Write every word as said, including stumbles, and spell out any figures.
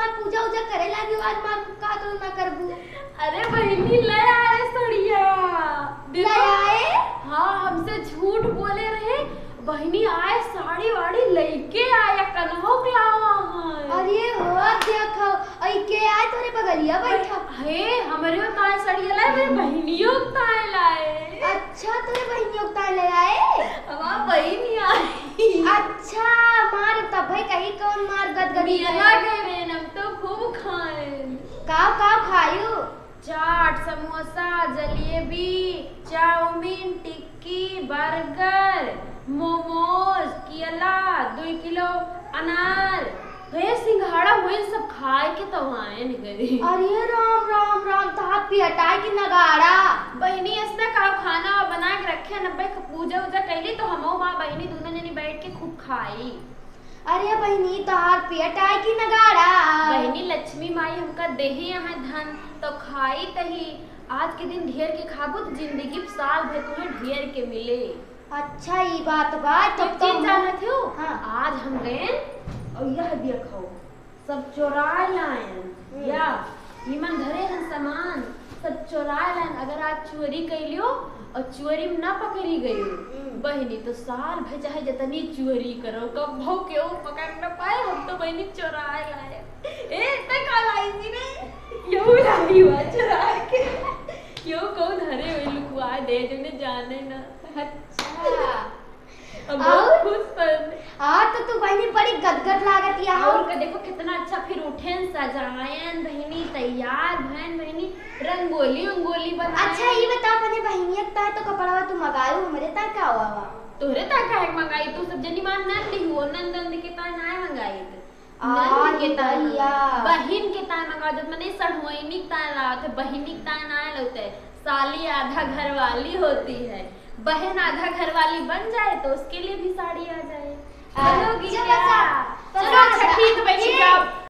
पूजा उजा करे लागी, आज मार का तो ना करबू। अरे बहिनी, ले आए सड़िया। देखो। ले आए? हाँ, हमसे झूठ बोले रहे। बहिनी आए, साड़ी वाड़ी लइके आए, कनहो के लावा है। अरे हो, देखो, अई के आए तोरे बगलिया बैठा। हे, हमरे ताए सड़िया लाए, मेरे बहिनियों के ताए लाए। अच्छा, तोरे बहिनियों के ताए ले आए? हमार बहिनी आई। अच्छा, मार तब भाई कहीं कौन मार गदगदी मेला करे। गए रहे, हम तो खूब खाए। काव काव खायू? चाट, समोसा, जलेबी, चाउमीन, टिक्की, बर्गर, मोमोज, केला, दुई किलो अनार, हे सिंघाड़ा, वही सब खाए के तो आए न गए। अरे राम, राम, राम, तहार पियटाए की नगाड़ा। बहिनी, इसने का खाना बना के रखे न, भाई, पूजा उजा कैली तो हमहू माँ बहिनी दोनों जनी बैठ के खूब खाई। अरे बहिनी, तोहार पेट आए कि नगाड़ा? बहिनी, लक्ष्मी माई हमका देहे यहाँ धन, तो खाई तही। आज के दिन ढेर के खाबू, तो जिंदगी साल भर तुम्हें ढेर के मिले। अच्छा, ई बात बा, तब एक तो चीज हम जानत हो? हाँ। आज हम गए और यह देखो, सब चोराए लायन। हम्म। या, ईमन धरे हैं सामान, सब चोराए लायन। अगर आज चोरी कैलियो और चोरी में ना पकड़ी गयो, हम्म। बहिनी, तो साल भर चाहे जतनी चोरी करो, कभो केहू पकड़ न पाए। हम तो बहिनी चोराए लाए। ए, इतना का लाई थी रे? यहू लाई हुआ चोराए के। केहू कहू धरे हुए लुकवा दे, जने जाने ना। अच्छा। अब बहुत और? खुश बन। हाँ, तो तू बहिनी बड़ी गदगद लागत या हो। और का देखो कितना अच्छा फिर उठेन, सजायन बहिनी, तैयार भयन बहिनी, रंगोली उंगोली बनाए। अच्छा, ये बताओ, अपने बहिनिया के ताए तो कपड़वा तू मंगायू, हमरे ताए का हुआ बा? तोहरे ताए काहे के मंगाई? तू सब जनी मान नंद ही हो, नंद नंद के ताए नाय मंगाई। आ, नंद के ताए भैया। मंगाई। बहिन के ताए मंगाई, जब मने सढ़ुआइनी के ताए लावत है, बहिनी के ताए नाय लौते। साली आधा घरवाली होती है, बहन आधा घरवाली बन जाए तो उसके लिए भी साड़ी आ जाए। आ, चलोगी चलो क्या? बच्चा, चलो, बच्चा, अच्छा, ठीक है, बैठी ये जाओ।